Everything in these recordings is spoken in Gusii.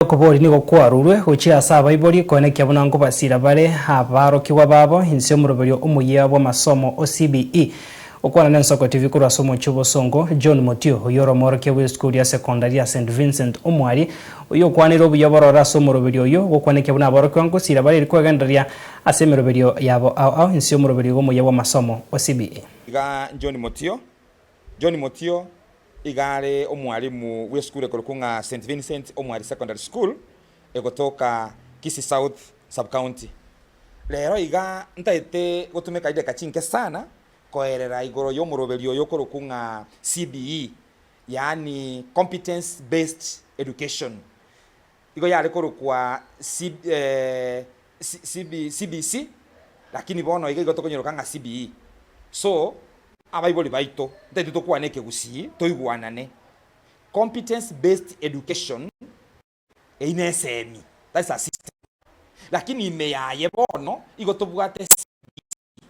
Okobori nigo kwarurwe gochia ase abaibori koenekia buna nkobasira bare abarokigwa babo inse y'omoroberio omoyia bw'amasomo o CBE. Gokwana n'Ensoko TV korwa ase omochie obosongo, John Motio, oyio ore omworokia bw'esukuru ya sekondari ya St Vincent Omwari, oyio okwanire obuya bororo ase omoroberio oyio, gokwanekia buna aborokigwa nkosira bare eri kwegendereria ase emeroberio yabo ao ao inse y'omoroberio igo omoyia bw'amasomo o CBE. Iga John Motio, John Motio Iga are omwalimu bw'esukuru ekorokwa ng'a St Vincent Omwari Secondary School egotoka Kisii South Sub-County. Rero iga ntaete gotumeka chidakika chinke sana koerera igoro y'omoroberio oyo okorokwa ng'a CBE yaani Competence Based Education. Igo yare korokwa CBC lakini bono iga igo tokonyoroka ng'a CBE. So abaibori baito ntaete tokwane ekegusii toigwanane. Competence based education eyio ne esemi, that's a system. Lakini ime yaye bono igo tobwate CBC,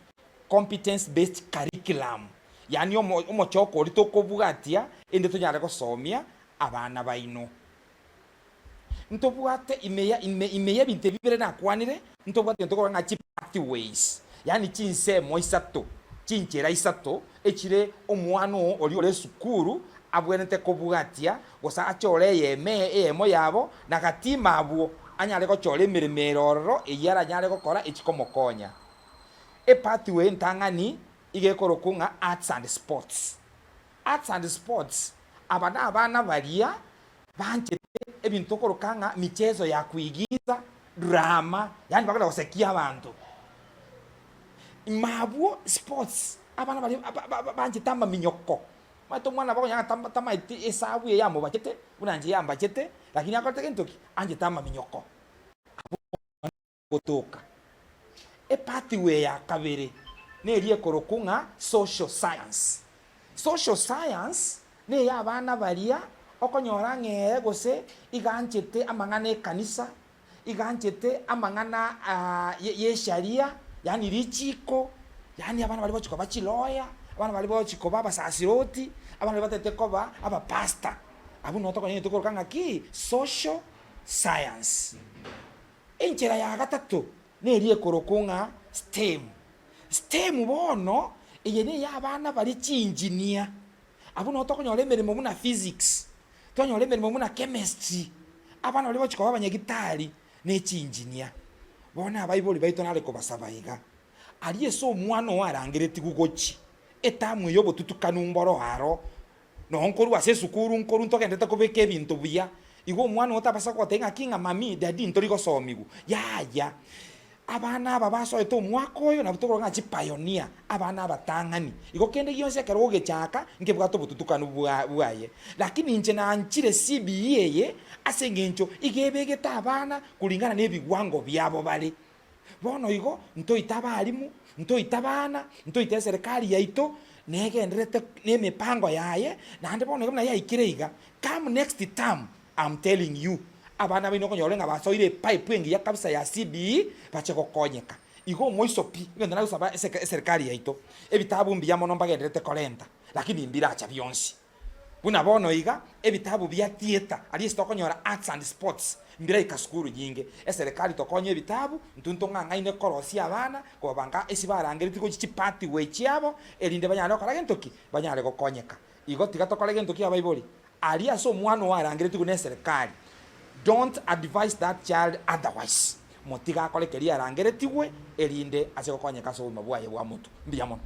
competence based curriculum, yaani omochoko oria tokobwatia erinde tonyare gosomia abana baino. Ntobwate ime ya ime ime y'ebinto ebi bibere nakwanire, ntobwate egento tokoroka ng'a chipathways, yaani chinsemo isato, chinchera isato echire omwana oo oria ore esukuru abwenerete kobwatia, gose achore eyemo eyemo yabo, na gati ime abwo anyare gochora emeremo ere ororo eyio aranyare gokora echikomokonya. Epathway entang'ani iga ekorokwa ng'a arts and sports. Arts and sports, aba nabana baria banchete ebinto okoroka ng'a michezo ya kuigiza, drama, yaani bagenda gosekia abanto. Ime abwo sports, abana baria banchete amaminyoko, omanyete omwana nabo okonyora ng'a tamaeti esabu eye yamobachete buna inche yambachete, lakini akorete gento ki? Anchete amaminyoko. Abwo gotoka. Epathway ya kabere neria ekorokwa ng'a social science. Social science neya abana baria okonyora ng'a ere gose iga anchete amang'ana ekanisa, iga anchete amang'ana ye esharia yaani richiko, yaani abana baria bagochi koba chiloya, abana baria bagochi koba abasasiroti, abana baria batagete koba abapastor, abwo nabo tokonyora egento tokoroka ng'a ki? Social science. Enchera ya gatato neria ekorokwa ng'a STEM. STEM bono eye neya abana baria chiinjinia, abwo nabo tokonyora emeremo buna physics, twanyora emeremo buna chemistry, abana baria bagochia koba abanyagitari ne chiinjinia. Bono abaibori baito nare kobasaba iga, aria ase omwana oo arangeretigwe gochia, etamu eye obotutukanu mboro aro, Nonya nkorwa ase esukuru nkorwa ntogenderete kobeka ebinto buya, igo omwana oo tabasa goteba ng'aki ng'a mummy, daddy ntori gosomigwa. Yaya, abana aba basoete omwaka oyo nabwo tokoroka ng'a chipioneer, abana abatang'ani. Igo kende gionsi ekero ogechaka nkebwate obotutukanu bwa bwaye. Lakini inche nanchire CBE eye ase eng'encho iga ebegete abana kulingana na ebigwango biabo bare. Bono igo ntoite abalimu, ntoite abana, ntoite eserekari yaito, negendererete nemepango yaye, naende bono iga buna yaikire iga, come next term am telling you, abana baino okonyora ng'a basoire epipe engiya kabisa ya CBE bache gokonyeka. Igo omoiso pi, egento nagosaba eserikari yaito, ebitabu mbuya mono mbagendererete korenta, lakini mbiracha bionsi. Buna bono iga, ebitabu bia theatre, aria ase tokonyora arts and sports, mbiraika sukuru nyinge. Eserekari tokonye ebitabu, intwe ntong'ang'aine korosia abana, kobabanga ase barangeretie gochia chipathway chiabo, erinde banyare gokora gento ki? Banyare gokonyeka. Igo tiga tokore gento ki abaibori? Aria ase omwana oo arangeretigwe na eserekari, don't advise that child otherwise. Motige akore keria arangeretigwe, erinde ase gokonyeka ase obogima bwaye bwa motwe. Mbuya mono.